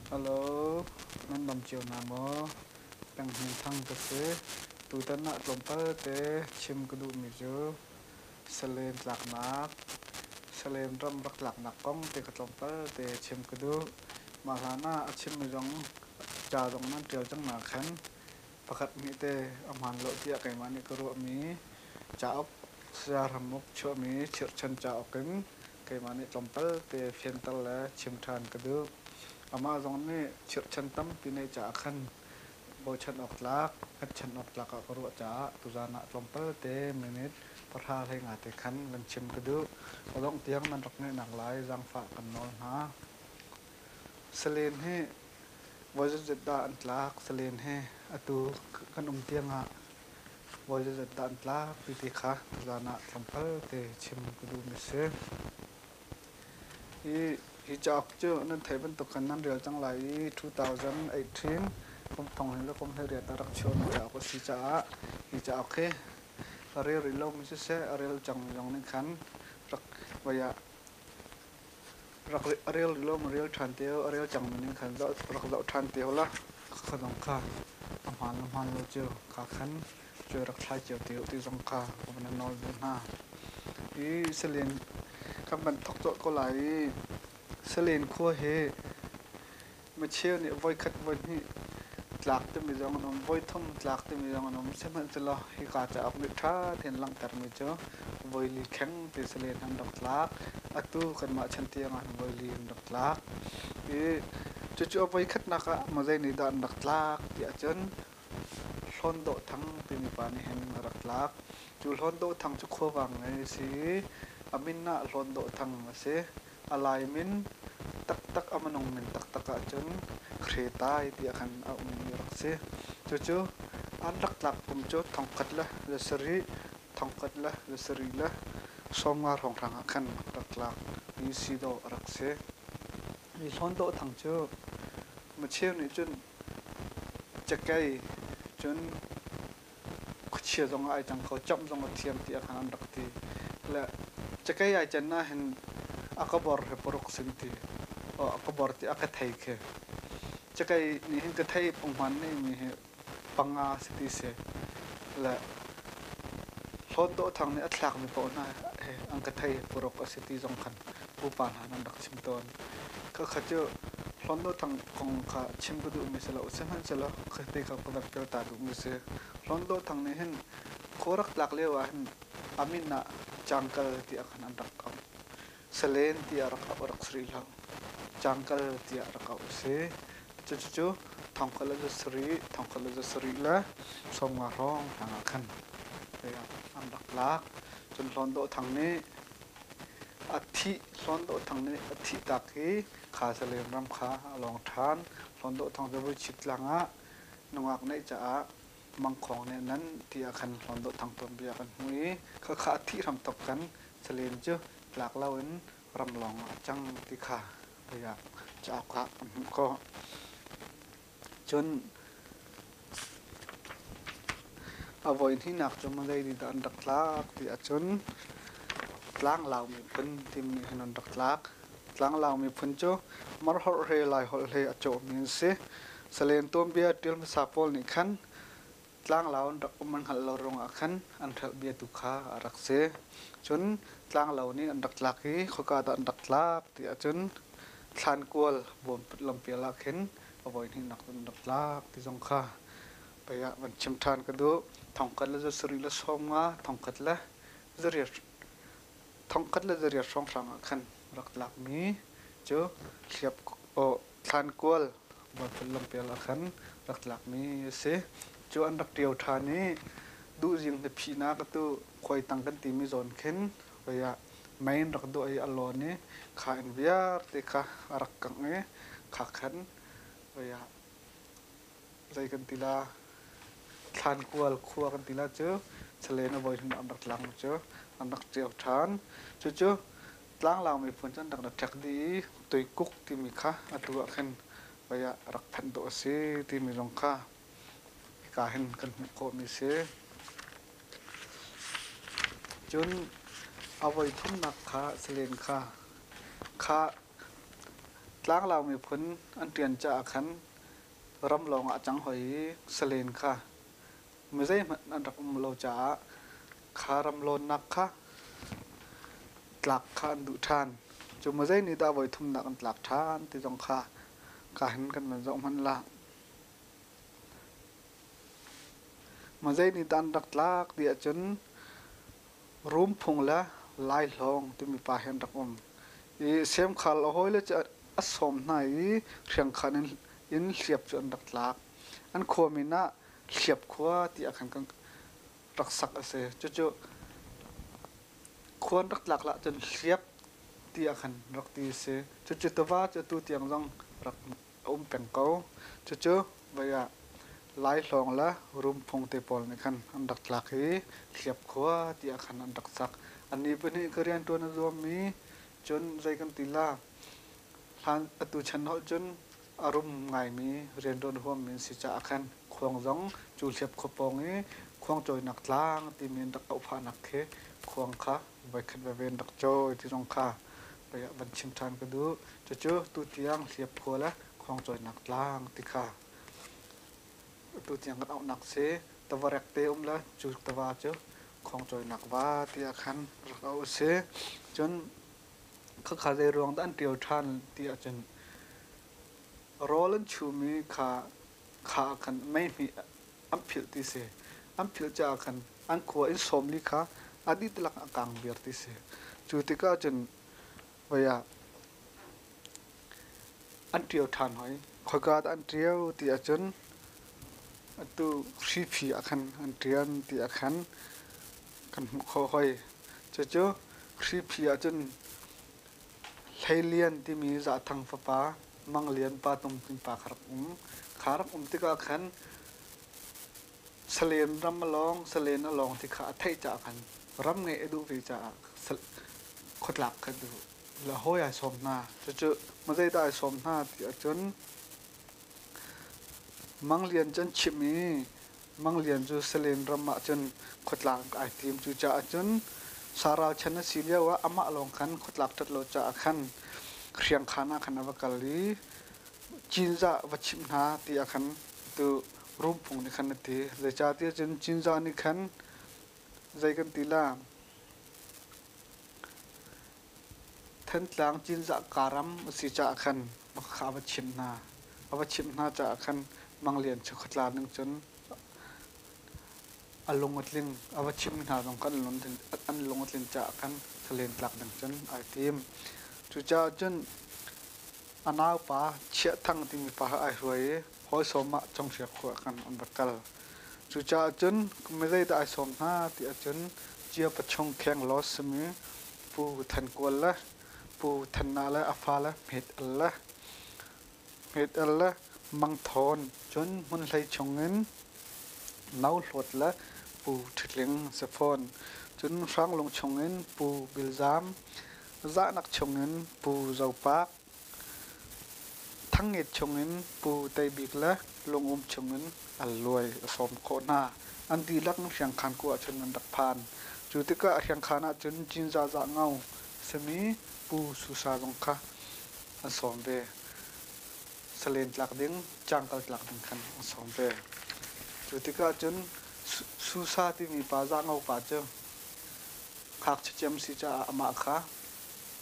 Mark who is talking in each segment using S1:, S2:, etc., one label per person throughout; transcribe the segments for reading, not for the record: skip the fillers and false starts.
S1: Hello, nan dam cio hna maw? Peng Hnin Thang ka si. Tutan ah tlawmpal te chim ka duhmi cu Salen tlaknak, Salen ram rak tlaknak kong te ka tlawmpal te chim ka duh. Mah hlan ah a chimmi zong ca zong nan ṭial cang na khan pakhat hnih te a hmaan lo tiah keimah nih ka ruahmi cauk saya hramuk chuahmi chirhchan cauk in keimah nih tlawmpal te fianter le chim ṭhan ka duh. Amah zong nih chirhchan tampi neih caah khan bochan awk tlak, hngatchan awk tlak ah ka ruah caah tuzaan ah tlawmpal te minute pahra hlei nga te khan van chim ka duh. A dongh tiang nan rak ngaihnak lai zaangfah kan nawl hna. Salen hi voi zetzet dah an tlak? Salen hi atu kan um tiang ah voi zetzet dah an tlak ti ti kha tuzaan ah tlawmpal te chim ka duhmi si. Hi, hi cauk cu nan theih bantuk khan nan rel cang lai i 2018 kum thong hin le kum 18 ah rak chuahmi cauk a si caah hi cauk hi a rel rih lomi siseh a rel cangmi zong nih khan rak voi ah rak a rel rih lomi rel ṭhan te u, a rel cangmi nih khan rak zoh ṭhan te u law kha zong kha a hmaan le hmaan lo cu kha khan cu rak thlai cio te u ti zong kha ka van nawl duh hna. Hi Salen kan van thawk colh ko lai i Salen khua hi micheu nih voikhat voihnih tlak timi zong an um, voithum tlak timi zong an um. Sihmanhsehlaw hika cauk nih ṭha tein langhtermi cu voili kheng ti Salen an rak tlak. Atu kanmah chan tiang ah voili an rak tlak. I cucu a voikhatnak ah mawzei nih dah an rak tlak ti ahcun Hlawn Dawh Thang timi pa nih hin a rak tlak. Cu Hlawn Dawh Thang cu khuavang ngei a si i a min ah Hlawn Dawh Thang a si. A Lai min taktak a minung min taktak ahcun Hretai tiah khan a ummi a rak si. Cucu an rak tlak kum cu thongkhat le le sarih, thongkhat le le sarih le sawmnga hrawnghrang ah khan rak tlak mi si dawh a rak si. Mi Hlawn Dawh Thang cu micheu nih cun Cakei cun khuachia zong ah ai cang kho, camh zong a thiam tiah khan an rak ti. Le cakei ai can ahhin a ka bor hi paruk sin ti. A ka bor ti a ka thei khi. Cakei nih hin ka thei punghman neihmi hi panga si ti si. Le Hlawn Dawh Thang nih a thlakmi paoh hna he an ka thei paruk a si ti zong khan pupa hna an rak chim tawn. Khakha cu Hlawn Dawh Thang kong kha chim ka duhmi si lo. Sihmanhsehlaw khate kha ka van pialta duhmi si. Hlawn Dawh Thang nih hin khua rak tlak lio ah hin a min ah Cangkal tiah khan an rak auh. Salen tiah rak auh a rak si rih lo. Cangkal tiah rak auh a si. Cucu thongkhat le za sarih, thongkhat le za sarih le sawmnga hrawng hlang ah khan an rak lak. Cun Hlawn Dawh Thang nih a thih Hlawn Dawh Thang nih a thih tak i kha Salen ram kha a lawng ṭhan. Hlawn Dawh Thang cu Vuichip tlang ah nungak neih caah mangkhawng nih nan ti ah khan Hlawn Dawh Thang tuanbia kan hmuh i khakha a thih hramthok kan Salen cu tlak loin ram lawng ah a cang ti kha tiah cauk ah kan hmuh khawh. Cun a voi hnihnak cu Malay nih dah an rak tlak ti ahcun Tlanglau miphun timi hin an rak tlak. Tlanglau miphun cu Mar holh he Lai holh he a cawhmi an si. Salen tuanbia ṭial hmasa pawl nih khan tlanglau an rak um an hngalh lo ruangah khan an hrelh bia tu kha a rak si. Cun tlanglo nih an rak tlak i khoika dah an rak tlak ti ahcun thlankual buamput lampial ah khin a voi hnihnak an rak tlak ti zong kha pei ah van chim ṭhan ka duh. Thongkhat le zasarih le sawmnga, thongkhat le zariat thongkhat le zariat hrawnghrang ah khan rak tlakmi cu hliap aw thlankual Bualpul lampial ah khan rak tlakmi a si. Cu an rak ṭio ṭhan i duhzing hnaphihnak atu khuaitang kan timi zawn khin hoi ah mei an rak duah i a lawn i kha in vialte kha a rak kangh i kha khan hoi ah zei kan ti la thlankual khua kan ti la cu Salen a voi hnu an rak tlang cu an rak ṭio ṭhan. Cucu Tlanglang miphun cu an rak ra ṭek dih i Tuikuk timi kha atu ah khin voi ah rak phanh dawh a si timi zong kha hika hin kan hmuh khawhmi a si. Cun a voi thumnak kha Salen kha kha. Tlanglau miphun an ṭian caah khan ram lawngah a cang hoi i salen kha mi zeihmanh an rak um lo caah kha ram lawnnak kha tlak kha an duh ṭhan. Cu mi zei nih dah voi thumnak an tlak ṭhan ti zong kha ka hin kan van zoh hmanh la. Ma zei nih dah an rak tlak ti ahcun Rumphung le Laihlawng timi pa hi an rak um. I semkhal a hawile cu a sawm hna i hriangkhan in hliap cu an rak tlak. An khua min ah Hliap khua tiah khan kan rak sak a si. Cucu khua an rak tlak lah cun Hliap tiah khan rak ti a si. Cucu tiva cu atu tiang zong rak a um peng ko. Cucu voi ah Laihlawng le Rumphung te pawl nih khan an rak tlak i Hliap khua tiah khan an rak sak. Annih pahnih ka rianṭuan a zuammi cun zei kan ti la hlan atu chan holh cun a rum ngaimi rianṭuan huammi an si caah khan khuang zong cu Hliap khua pawng i khuangcawinak tlang timi an rak auh phahnak khi khuang kha voikhat veve an rak cawi ti zong kha pei ah van chim ṭhan ka duh. Cucu tutiang Hliap khua le khuangcawinak tlang ti kha tutiang kan auhnak si. Tavarek te um le cu tava cu khuangcawinak va tiah khan rak auh a si. Cun khakha zei ruang dah an ṭial ṭhan ti ahcun rawl an chumi kha kha ah khan mei hmih an philh ti si. An philh caah khan an khua in sawmli kha a dihlak a kang viar ti si. Cu tikah cun voi ah an ṭio ṭhan hoi. Khoika dah an ṭio ti ahcun atu hriphi ah khan an ṭian ti ah khan kan hmuh khawh hoi. Cucu hriphi ahcun Hleilian timi Zahthang fapa Manglian pa Tungtling pa kha rak um. Kha rak um tikah khan Salen ram a lawng, salen a lawng ti kha a theih caah khan ram ngeih a duh ve caah khuatlak kha duh. Le hawi ai sawm hna. Cucu mazeidah ai sawm hna ti ahcun Manglian cu an chimh i Manglian cu Salen ram ah cun khuatlak ai tim. Cucaah cun Saral chan a si lio ah amah lawng khan khuatlak ṭhat lo caah khan Hriangkhan ah khan a va kal i Cinzah va chimh hna ti ah khan tu Rumphung nih khan a ti. Zeicahtiah cun Cinzah nih khan zei kan ti la Thantlang Cinzah Karam a si caah khan kha a va chimh hna. A va chimh hna caah khan Manglian cu khuatla ning cun a lung a tling. A va chimh hna zong khan an lung a tlin caah khan salen tlak ding cun ai tim. Cucaah cun a naupa Chiah Thang timi pa kha ai hruai i hawi sawm ah Conghria khua ah khan an va kal. Cucaah cun mi zeidah ai sawm hna ti ahcun Cia Pachung Kheng Law simi Pu Than Kual le Pu Than Na le a fale Hmet Al le Hmet Al le Mang Thawn cun Hmunhlei chungin No Hlawt le Pu Ṭhitling a si fawn. Cun Hranglung chungin Pu Bil Zam, Zahnak chungin Pu Zo Pak, Thangnget chungin Pu Tei Bik le Lungum chungin Al Luai a sawm khawh hna. An dihlak in Hriangkhan khua ahcun an rak phan. Cu tikah Hriangkhan ahcun Cinzah Zah Ngau simi Pu Susa zong kha an sawm ve. Salen tlak ding, cangkal tlak ding khan an sawm ve. Cu tikah cun Susa timi pa Zah Ngau pa cu ngakchia ciam si caah amah kha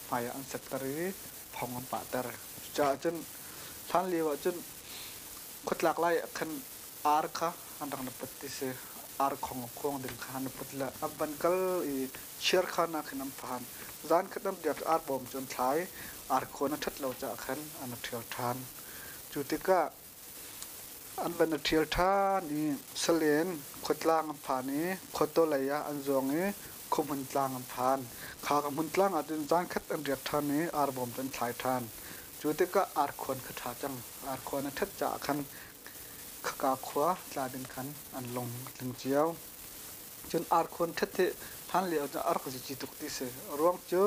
S1: hmai ah an setter i phong an pahter. Cucaah cun hlan lio ah cun khuatlak lai ah khan ar kha an rak na put ti si. Ar khong a khuang ding kha an put le an van kal i chiarkhan ah khin an phan. Zan khat an riak ar bawm cu an thlai. Ar khuan a ṭhat lo caah khan an i ṭhial ṭhan. Cu tikah An van i ṭhial ṭhan i Salen khuatlang an phan i khuataw lei ah an zuang i khuahmun tlang an phan. Kha ka hmun tlang ah cun zaankhat an riak ṭhan i arbawm cu an thlai ṭhan. Cu tikah arkhuan kha ṭha cang. Arkhuan a ṭhat caah khan khaka khua tla ding khan an lung a tling cio. Cun arkhuan ṭhat hi hlan lio ah cun a rak zici tuk ti si. A ruang cu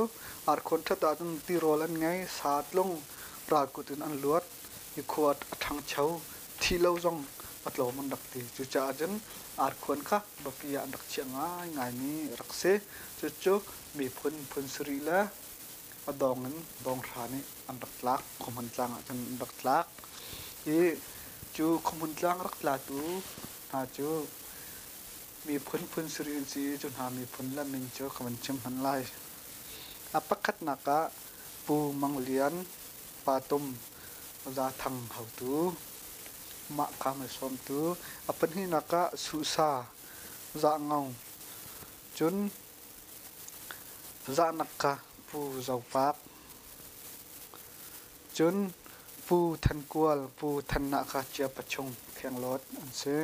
S1: arkhuan ṭhat ahcun tirawl an ngei, sa tlung ralkut in an luat. I khua a ṭhangcho, thih lo zong a tlawm an rak ti. Cucaah cun arkhuan kha biapi ah an rak chiah ngaingaimi a rak si. Cucu miphun phun sarih le A dawng in dawnghra nih an rak tlak. Khuahmun tlang ah cun an rak tlak. I cu khuahmun tlang rak tlatu hna cu miphun phun sarih an si i cu hna miphun le min cu ka van chim hmanh lai. A pakhatnak ah Pu Mang Lian, Pa Tum, Za Thang haotu, mah kha sawmtu. A pahnihnak ah Suhsa, Zah Ngau, cun Zahnak kha Pu Zo Pak, cun Pu Than Kual, Pu Than Nah kha Chiapachung Khenglawt an si.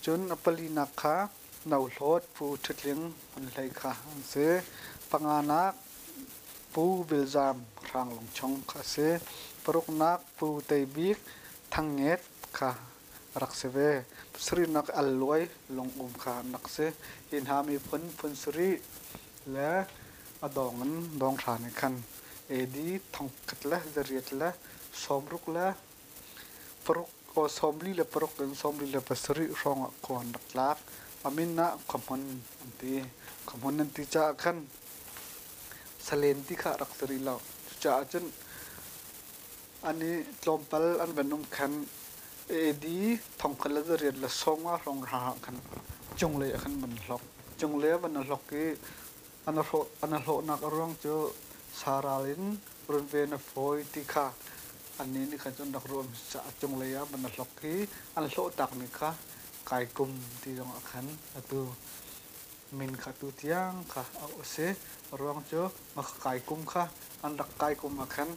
S1: Cun a palinak kha Nohlawt Pu Ṭhutling Hmunhlei kha an si. Panganak Pu Bil Zam Hranglung chung kha a si. Paruknak Pu Tei Bik Thangnget kha a rak si ve. Pasarihnak Al Luai Lungum kha an rak si. Hi hna miphun phun sarih le a dawng in dawnghra nih khan AD thongkhat le zariat le sawmruk le paruk aw 46 in 47 hrawng ah khua an rak tlak. A min ah Khuahmun an ti. Khuahmun an ti caah khan salen ti kha a rak si rih lo. Cucaah cun an i tlawmpal an van um khan AD 1850 hrawng ah khan cunglei ah khan van hlok. Cunglei ah van a hlok i an a hlawhnak a ruang cu saral in runven a fawi ti kha annih nih khan cun rak ruah caah cunglei ah van a hlok i an hlawh takmi kha kaikum ti zong ah khan atu min kha tu tiang kha auh a si. A ruang cu kaikum kha an rak kaikum ah khan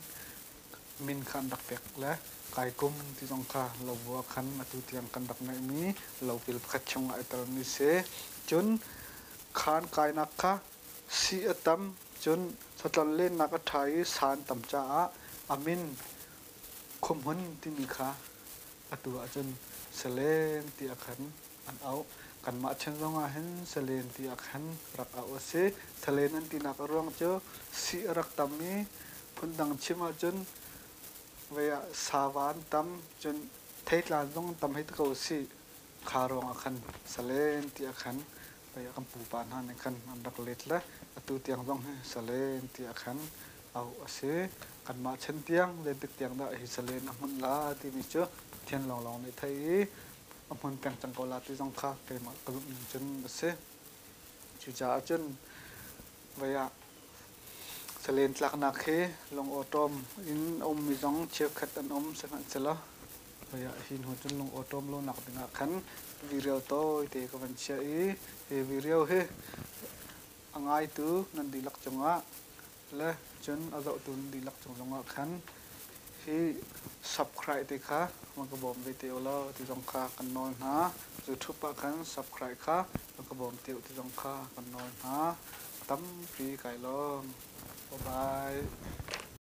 S1: min kha an rak pek le kaikum ti zong kha lobua khan atu tiang kan rak ngeihmi lopil pakhat chungah ai telmi si. Cun khaan kainak kha sii a tam cun satlon lennak a ṭha i sa an tam caah a min khuahmun timi kha atu ahcun salen tiah khan an auh. Kanmah chan zongah hin salen tiah khan rak auh a si. Salen an tinak a ruang cu sii a rak tam i phundang chim ahcun vei ah sava an tam cun theitlan zong an tam hei ti ko sih. Kha ruangah khan salen tiah khan pei kan pupa hna nih khan an rak let le atu tiang zong hi salen tiah khan auh a si. Kanmah chan tiang lentik tiang dah hi salen a hmun la timi cu Pathian lawnglawng nih theih i a hmun peng cang ko la ti zong kha keimah ka zumh ning cun a si. Cucaah cun vei ah salen tlaknak hi lungawṭawm in a ummi zong cheukhat an um sihmanhsehlaw Hi hnu cun lungawṭawm lonak dingah khan video tawite ka van chiah i hi video hi a ngaitu nan dihlak cungah le cun a zohtu nan dihlak cung zongah khan hi subscribe te kha van ka bawm ve te u law ti zong kha kan nawl hna. YouTube ah khan subscribe kha van ka bawm te u ti zong kha kan nawl hna. Tampi kai lawm. Bye bye.